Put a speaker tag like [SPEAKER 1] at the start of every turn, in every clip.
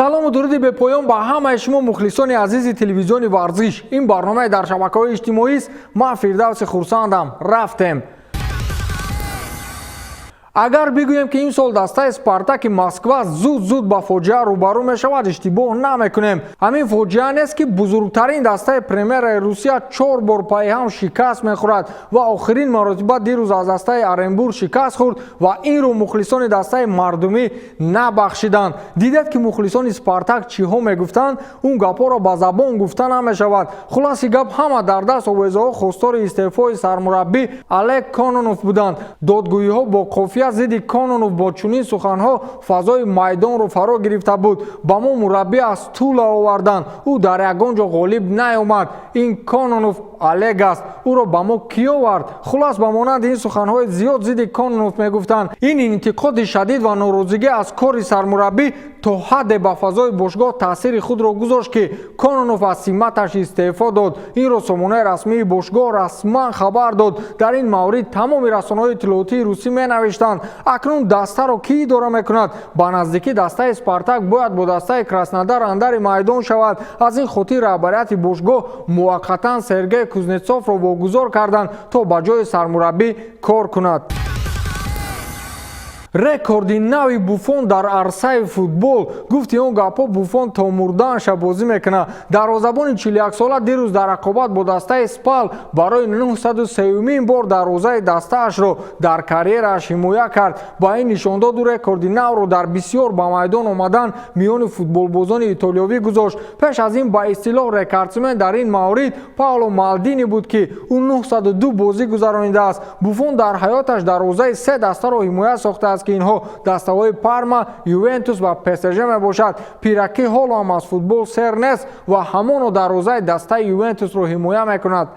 [SPEAKER 1] Салому дуруди бепоён ба ҳамаи шумо, мухлисони азизи телевизиони «Варзиш». Ин барномаи дар шабакаҳои иҷтимоист. Ман Фирдавси Хурсандам. Рафтем. Агар бигӯем, ки имсол дастаи «Спартаки Москва» зуд зуд ба фоҷиа рӯбарӯ мешавад, иштибоҳ намекунем. Ҳамин фоҷиа нест, ки бузургтарин дастаи Примераи Русия чор бор пайҳам шикаст мехӯрад ва охирин маротиба дирӯз аз дастаи Оренбург шикаст хӯрд ва инро мухлисони дастаи мардумӣ набахшиданд. Дидед, ки мухлисони «Спартак» чиҳо мегуфтанд? Он гапҳоро ба забон гуфта намешавад. Хулоси гап, ҳама дар даст овезаҳо хостори истеъфои сармураббӣ Олег Кононов буданд. Додгӯиҳо бо қофия зидди Кононов бо чунин суханҳо фазои майдонро фаро гирифта буд: «Ба мо мураббӣ аз Тула оварданд, ӯ дар ягон ҷо ғолиб наёмад. Ин Кононов Олег аст, ӯро ба мо кӣ овард?» Хулос, ба монанди ин суханҳои зиёд зидди Кононов мегуфтанд. Ин интиқоди шадид ва норозигӣ аз кори сармураббӣ то ҳадде ба фазои бошгоҳ таъсири худро гузошт, ки Кононов аз симаташ истеъфо дод. Инро сомонаи расмии бошгоҳ расман хабар дод. Дар ин маврид тамоми расонаҳои иттилоотии русӣ менавиштанд. Акнун дастаро кӣ идора мекунад? Ба наздикӣ дастаи «Спартак» бояд бо дастаи «Краснодар» андари майдон шавад. Аз ин хотир раҳбарияти бошгоҳ муваққатан Сергей Кузнецовро вогузор карданд, то ба ҷои сармураббӣ кор кунад. Рекорди нави Буфон дар арсаи футбол. Гуфти он гапҳо, Буфон то мурдаанша бозӣ мекунад. Дарвозабони 41сола дирӯз дар рақобат бо дастаи «Спал» барои 903-мин бор дарвозаи дастаашро дар карьерааш ҳимоя кард. Ба ин нишондод ӯ рекорди навро дар бисёр ба майдон омадан миёни футболбозони итолиёвӣ гузошт. Пеш аз ин ба истилоҳ рекордсмен дар ин маврид Паоло Малдини буд, ки ӯ 902 бозӣ гузаронидааст. Буфон дар ҳаёташ дарвозаи се дастаро ҳимоя сохтааст, ки инҳо дастаҳои «Парма», «Ювентус» ва «ПСЖ» мебошад. Пиракӣ ҳоло ҳам аз футбол сер нест ва ҳамоно дарвозаи дастаи «Ювентусро» ҳимоя мекунад.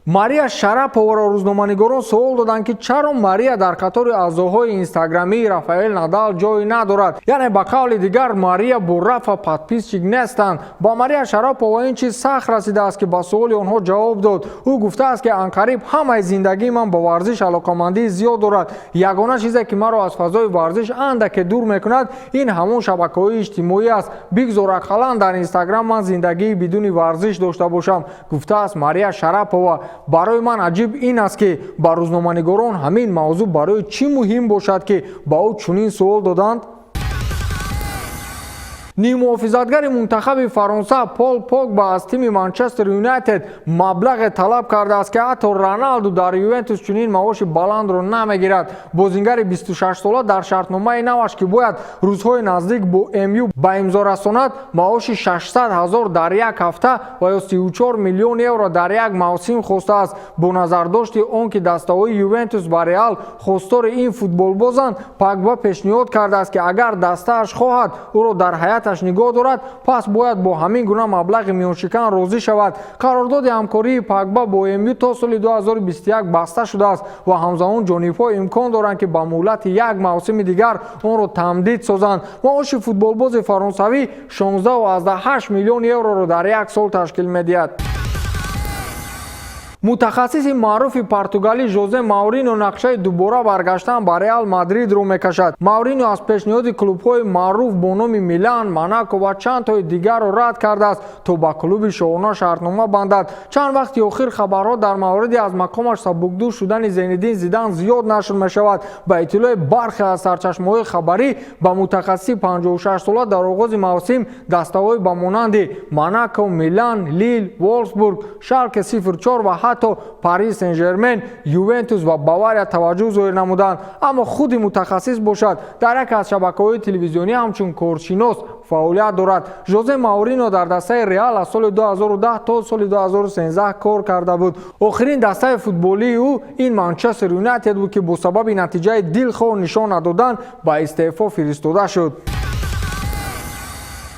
[SPEAKER 1] Мария Шараповаро рӯзноманигорон суол доданд, ки чаро Мария дар қатори аъзоҳои инстаграмии Рафаэл Надал ҷой надорад, яъне ба қавли дигар, Мария бо Рафа подписчик нестанд. Ба Мария Шарапова ин чиз сахт расидааст, ки ба суоли онҳо ҷавоб дод. Ӯ гуфтааст, ки анқариб ҳамаи зиндагии ман ба варзиш алоқамандии зиёд дорад. Ягона чизе, ки маро аз фазои варзиш андаке дур мекунад, ин ҳамон шабакаҳои иҷтимоӣ аст. Бигзор ақаллан дар Инстаграм ман зиндагии бидуни варзиш дошта бошам, гуфтааст Мария Шарапова. Барои ман аҷиб ин аст, ки ба рӯзноманигорон ҳамин мавзӯъ барои чӣ муҳим бошад, ки ба ӯ чунин суол доданд. Ниммуҳофизатгари мунтахаби Фаронса Пол Погба аз тими «Манчестер Юнайтед» маблағе талаб кардааст, ки ҳатто Роналду дар «Ювентус» чунин маоши баландро намегирад. Бозингари 26сола дар шартномаи наваш, ки бояд рӯзҳои наздик бо МЮ ба имзо расонад, маоши 600 ҳазор дар як ҳафта ва ё 34 миллион евро дар як мавсим хостааст. Бо назардошти он ки дастаҳои «Ювентус» ва «Реал» хостори ин футболбозанд, Погба пешниҳод кардааст, ки агар дастааш хоҳад ӯро дар ҳайаташ нигоҳ дорад, пас бояд бо ҳамин гуна маблағи миёншикан розӣ шавад. Қарордоди ҳамкории Погба бо МЮ то соли 2021 баста шудааст ва ҳамзамон ҷонибҳо имкон доранд, ки ба муҳлати як мавсими дигар онро тамдид созанд. Маоши футболбози фаронсавӣ 16,8 миллион евроро дар як сол ташкил медиҳад. Мутахассиси маъруфи португалӣ Жозе Маурино нақшаи дубора баргаштан ба «Реал Мадридро» мекашад. Маурино аз пешниҳоди клубҳои маъруф бо номи «Милан», «Монако» ва чанд тои дигарро рад кардааст, то ба клуби шоҳона шартнома бандад. Чанд вақти охир хабарҳо дар мавриди аз мақомаш сабукдӯш шудани Зенидин Зидан зиёд нашр мешавад. Ба иттилои бархе аз сарчашмаҳои хабарӣ, ба мутахассиси 56сола дар оғози мавсим дастаҳои ба монанди «Монако», «Милан», «Лил», «Волфсбург», «Шалке 04» ва ҳатто «Парис Сен Жермен», «Ювентус» ва «Бавария» таваҷҷӯҳ зоҳир намуданд. Аммо худи мутахассис бошад, дар яке аз шабакаҳои телевизионӣ ҳамчун коршинос фаъолият дорад. Жозе Маурино дар дастаи «Реал» аз соли 2010 то соли 2013 кор карда буд. Охирин дастаи футболии ӯ ин «Манчестер Юнайтед» буд, ки бо сабаби натиҷаи дилхоҳ нишон надодан ба истеъфо фиристода шуд.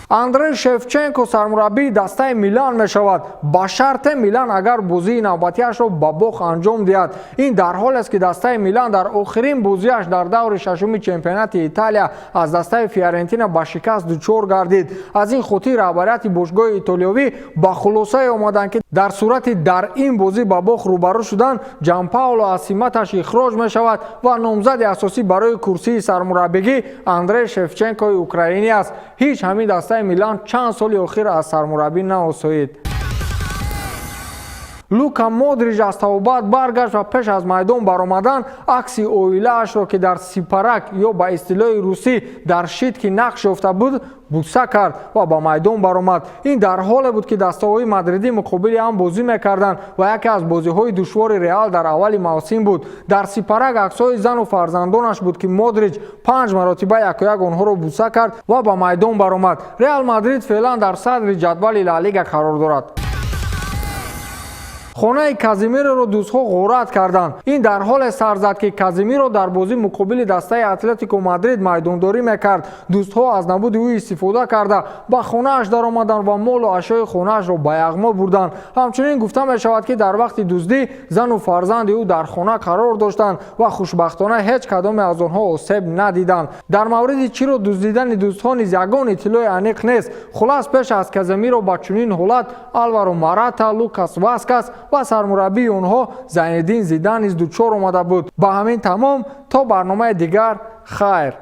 [SPEAKER 1] Андрей Шевченко сармураббии дастаи Милан мешавад, ба шарте Милан агар бозии навбатиашро ба бохт анҷом диҳад. Ин дар ҳолест, ки дастаи Милан дар охирин бозиаш дар даври шашуми чемпионати Италия аз дастаи Фиорентина ба шикаст дучор гардид. Аз ин хотир раҳбарияти бошгоҳи итолиёвӣ ба хулосае омаданд, ки дар сурати дар ин бозӣ ба бохт рӯбарӯ шудан, Ҷанпаоло аз симаташ ихроҷ мешавад ва номзади асосӣ барои курсии сармураббигӣ Андрей Шевченкои украинӣ аст. Ҳеҷ ҳамин дастаи Милан чанд соли охир аз сармураббӣ наосоид. Лука Модрич аз табобат баргашт ва пеш аз майдон баромадан акси оилаашро, ки дар сипарак ё ба истилоҳи русӣ дар щит ки нақш ёфта буд, буса кард ва ба майдон баромад. Ин дар ҳоле буд, ки дастаҳои мадридӣ муқобили ҳам бозӣ мекарданд ва яке аз бозиҳои душвори Реал дар аввали мавсим буд. Дар сипарак аксҳои зану фарзандонаш буд, ки Модрич панҷ маротиба якояк онҳоро буса кард ва ба майдон баромад. Реал Мадрид феълан дар садри ҷадвали Ла Лига қарор дорад. Хонаи Казимироро дӯстҳо ғорат карданд. Ин дар ҳоле сар зад, ки Казимиро дар бозӣ муқобили дастаи Атлетико Мадрид майдондорӣ мекард. Дӯстҳо аз набуди ӯ истифода карда, ба хонааш даромаданд ва молу ашёи хонаашро ба яғмо бурданд. Ҳамчунин гуфта мешавад, ки дар вақти дуздӣ зану фарзанди ӯ дар хона қарор доштанд ва хушбахтона ҳеҷ кадоме аз онҳо осеб надиданд. Дар мавриди чиро дуздидани дӯстҳо низ ягон иттилои аниқ нест. Хулас, пеш аз Казимиро ба чунин ҳолат Алваро Марата, Лукас Васкас ва сармураббии онҳо Зайниддин Зидан низ дучор омада буд. Ба ҳамин тамом, то барномаи дигар, хайр.